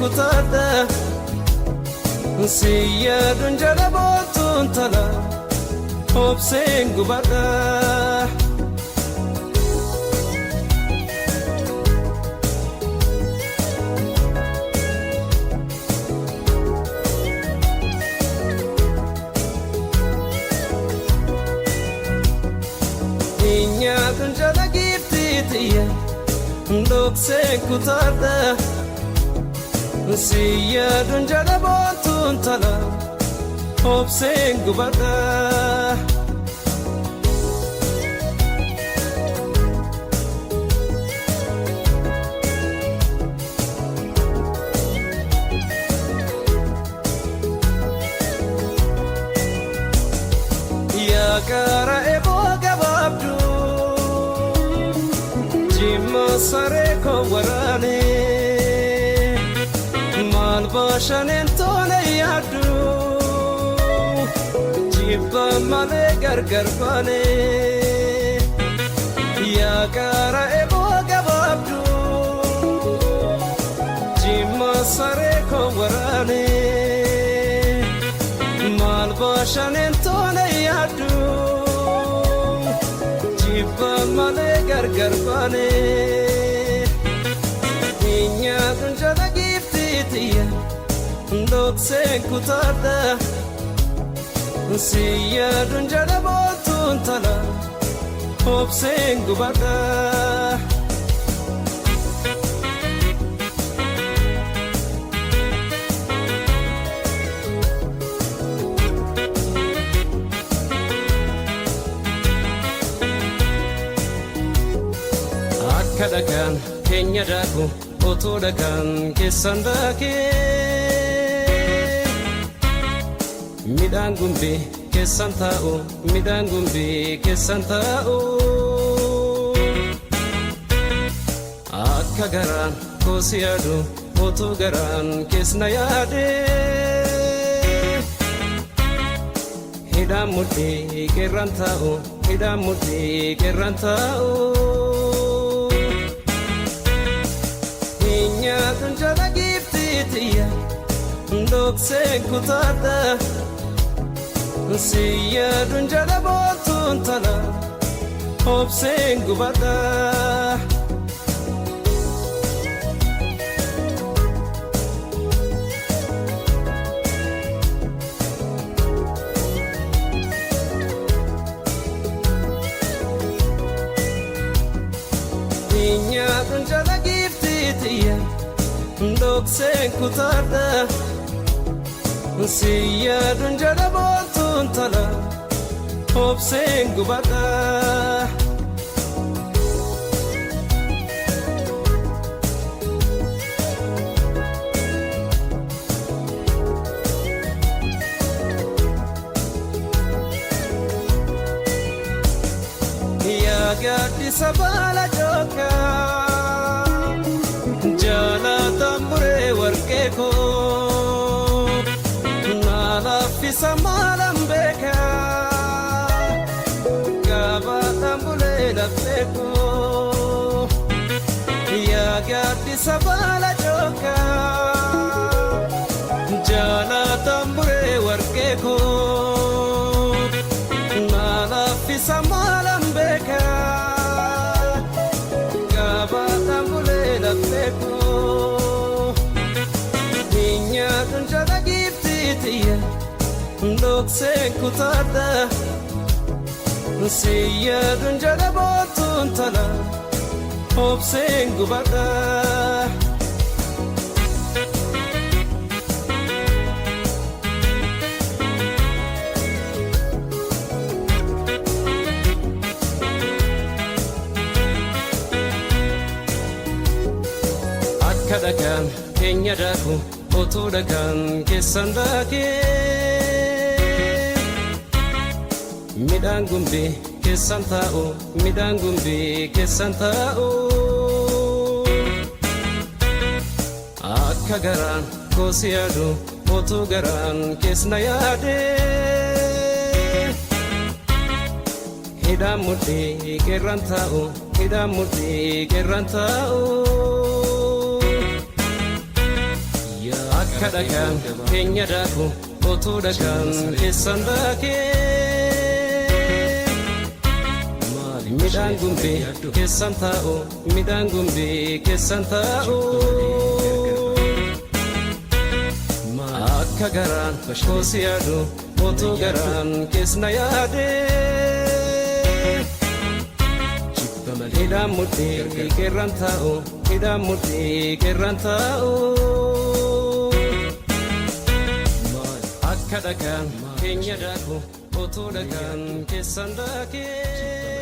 Kutaadha si yaaduun jala boontuun tala obseen gubadha. Nyaatuun jala giiftii xiyya dhokseen kutaadha. Si yaaduun jala boontuun tala obseen gubadha. Yaa qara eboo gabaabduu jimma saree koo waraanee maal baashaneen tola yaaddu jibba malee gargar baanee. Yaa qara eboo gabaabduu jimma saree koo waraanee maal baashaneen tola yaaddu jibba malee gargar baanee. Nyaatuun jala giiftii xiyya dhokseen kutaadha. Si yaaduun jala boontuun tala obseen gubadha. Akka dhagaan keenya daaku otoo dhagaan keessan daakee midhaan gumbii keessan taa'u, midhaan gumbii keessan taa'u. Akka garaan koosi yaadu otoo garaan keessna yaade hidhaan mudhii qeerran taa'u, hidhaan mudhii qeerran taa'u. Nyaatuun jala giiftii xiyya dhokseen kutaadha. Si yaaduun jala boontuun tala obseen gubadha. Nyaatuun jala giiftii xiyya dhokseen kutaadha. Si yaaduun jala boontuun tala obseen gubadha. Yaa gaaddisa baala jookaa jaalatan buree warqee koo naa laaffisa maalan beekaa gaabaadhaan bulee laphee koo. Yaa gaaddisa baala jookaa jaalatan buree warqee koo naa laaffisa maalan beekaa gaabaadhaan bulee laphee koo. Nyaatuun jala giiftii xiyya dhokseen kutaadha. Si yaaduun jala boontuun tala obseen gubadha. Akka dhagaan keenya daaku otoo dhagaan keessan daakee midhaan gumbii keessan taa'u, midhaan gumbii keessan taa'u. Akka garaan koosi yaadu otoo garaan keessna yaade hidhaan mudhii qeerran taa'u, hidhaan mudhii qeerran taa'u. Akka dhagaan keenya daaku utuu dhagaan keessan daakee. Midhaan gumbee keessan taa'u, midhaan gumbee keessan taa'u. Akka garaan koosi yaadu utuu garaan keessna yaade. Hidhaan mudhii qeerran taa'u, hidhaan mudhii qeerran taa'u. Akka dhagaan keenya daaku utuu dhagaan keessan daakee.